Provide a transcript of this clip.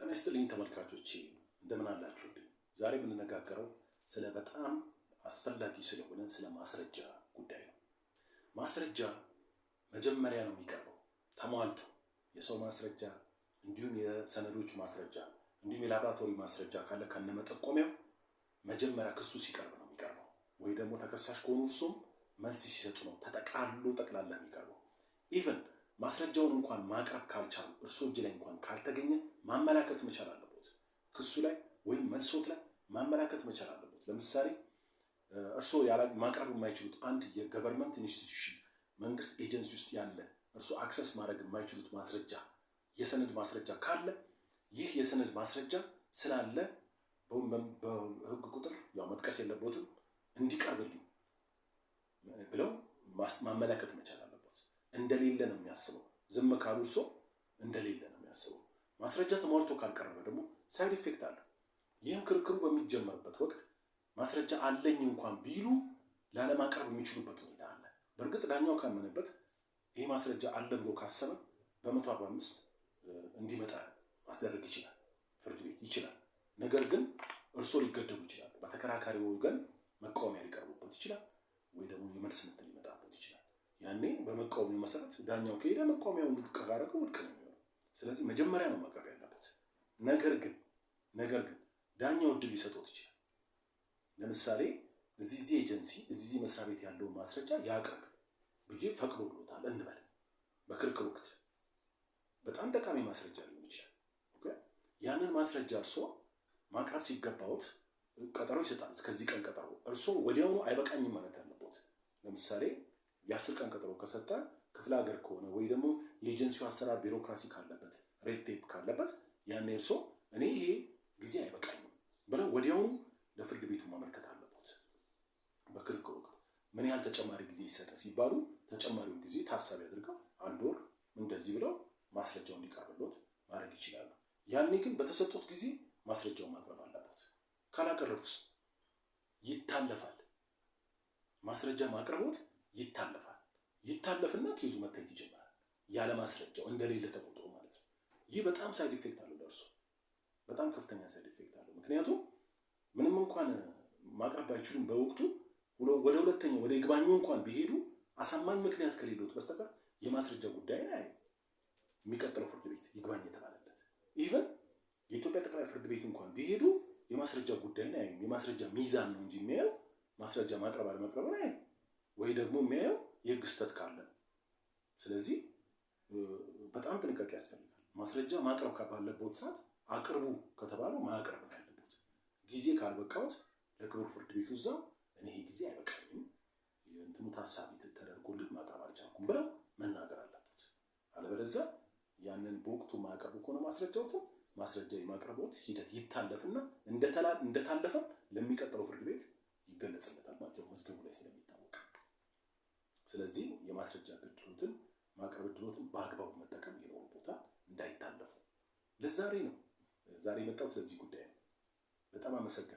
ጤና ይስጥልኝ ተመልካቾቼ፣ እንደምን አላችሁልኝ? ዛሬ የምንነጋገረው ስለ በጣም አስፈላጊ ስለሆነ ስለ ማስረጃ ጉዳይ ነው። ማስረጃ መጀመሪያ ነው የሚቀርበው ተሟልቶ፣ የሰው ማስረጃ እንዲሁም የሰነዶች ማስረጃ እንዲሁም የላብራቶሪ ማስረጃ ካለ ከነመጠቆሚያው መጀመሪያ ክሱ ሲቀርብ ነው የሚቀርበው። ወይ ደግሞ ተከሳሽ ከሆኑ እርሱም መልስ ሲሰጡ ነው ተጠቃሎ ጠቅላላ የሚቀርበው። Even ማስረጃውን እንኳን ማቅረብ ካልቻሉ፣ እርሶ እጅ ላይ እንኳን ካልተገኘ ማመላከት መቻል አለቦት። ክሱ ላይ ወይም መልሶት ላይ ማመላከት መቻል አለቦት። ለምሳሌ እርሶ ማቅረብ የማይችሉት አንድ የ government institution፣ መንግስት ኤጀንሲ ውስጥ ያለ፣ እርሶ access ማድረግ የማይችሉት ማስረጃ፣ የሰነድ ማስረጃ ካለ፣ ይህ የሰነድ ማስረጃ ስላለ በህግ ቁጥር ያው መጥቀስ የለቦትም፣ እንዲቀርብልኝ ብለው ማመላከት መቻል አለቦት። እንደሌለ ነው የሚያስበው። ዝም ካሉ እርሶ እንደሌለ ነው የሚያስበው። ማስረጃ ተሟልቶ ካልቀረበ ደግሞ side effect አለው። ይህም ክርክሩ በሚጀመርበት ወቅት ማስረጃ አለኝ እንኳን ቢሉ ላለማቅረብ የሚችሉበት ሁኔታ አለ። በእርግጥ ዳኛው ካመነበት፣ ይህ ማስረጃ አለ ብሎ ካሰበ በ145 እንዲመጣ ማስደረግ ይችላል፣ ፍርድ ቤት ይችላል። ነገር ግን እርሶ ሊገደቡ ይችላሉ። በተከራካሪ ወገን መቃወሚያ ሊቀርቡበት ይችላል፣ ወይ ደግሞ የመልስ ምት ሊመጣበት ይችላል። ያኔ በመቃወሚያው መሰረት ዳኛው ከሄደ መቃወሚያውን ውድቅ ካደረገው ውድቅ ነው የሚሆነው። ስለዚህ መጀመሪያ ነው ማቅረብ ያለበት። ነገር ግን ዳኛው እድል ሊሰጦት ይችላል። ለምሳሌ እዚህ እዚህ ኤጀንሲ፣ እዚህ እዚህ መስሪያ ቤት ያለውን ማስረጃ ያቅርብ ብዬ ፈቅዶሎታል እንበል። በክርክር ወቅት በጣም ጠቃሚ ማስረጃ ሊሆን ይችላል። ያንን ማስረጃ እርሶ ማቅረብ ሲገባዎት ቀጠሮ ይሰጣል። እስከዚህ ቀን ቀጠሮ፣ እርሶ ወዲያውኑ አይበቃኝም ማለት ያለቦት። ለምሳሌ የ10 ቀን ቀጠሮ ከሰጠ፣ ክፍለ ሀገር ከሆነ ወይ ደግሞ የኤጀንሲው አሰራር ቢሮክራሲ ካለበት፣ red tape ካለበት፣ ያኔ እርሶ እኔ ይሄ ጊዜ አይበቃኝም ብለው ወዲያውኑ ለፍርድ ቤቱ ማመልከት አለቦት። በክርክር ወቅት ምን ያህል ተጨማሪ ጊዜ ይሰጥ ሲባሉ ተጨማሪውን ጊዜ ታሳቢ አድርገው አንድ ወር እንደዚህ ብለው ማስረጃው እንዲቀርብሎት ማድረግ ይችላሉ። ያኔ ግን በተሰጡት ጊዜ ማስረጃውን ማቅረብ አለቦት። ካላቀረቡስ ይታለፋል። ማስረጃ ማቅረቦት ይታለፋል። ይታለፍና case ኡ መታየት ይጀምራል። ያለ ማስረጃው እንደሌለ ተቆጥሮ ማለት ነው። ይህ በጣም side effect አለው ለእርሱ፣ በጣም ከፍተኛ side effect አለው። ምክንያቱም ምንም እንኳን ማቅረብ ባይችሉም በወቅቱ ወደ ሁለተኛው ወደ ይግባኙ እንኳን ቢሄዱ አሳማኝ ምክንያት ከሌሎት በስተቀር የማስረጃ ጉዳይን አያዩም። የሚቀጥለው ፍርድ ቤት ይግባኝ የተባለለት፣ even የኢትዮጵያ ጠቅላይ ፍርድ ቤት እንኳን ቢሄዱ የማስረጃ ጉዳይን አያዩም። የማስረጃ ሚዛን ነው እንጂ የሚያየው ማስረጃ ማቅረብ አለማቅረብን አያዩም። ወይ ደግሞ የሚያየው የህግ ስህተት ካለ ነው። ስለዚህ በጣም ጥንቃቄ ያስፈልጋል። ማስረጃ ማቅረብ ባለበት ሰዓት አቅርቡ ከተባለው ማቅረብ ነው ያለበት። ጊዜ ካልበቃዎት ለክቡር ፍርድ ቤቱ እዛው እኔ ይሄ ጊዜ አይበቃኝም፣ እንትኑ ታሳቢ ተደርጎልን ማቅረብ አልቻልኩም ብለው መናገር አለበት። አለበለዚያ ያንን በወቅቱ ማያቀርቡ ከሆነ ማስረጃዎትን ማስረጃ የማቅረቦት ሂደት ይታለፍና እንደታለፈም ለሚቀጥለው ፍርድ ቤት ይገለጽለታል ማለት ነው፣ መዝገቡ ላይ ስለሚታወቅ። ስለዚህ የማስረጃ እድሎትን ማቅረብ እድሎትን በአግባቡ መጠቀም ይኖርቦታል፣ እንዳይታለፉ። ለዛሬ ነው ዛሬ የመጣሁት ለዚህ ጉዳይ ነው። በጣም አመሰግናለሁ።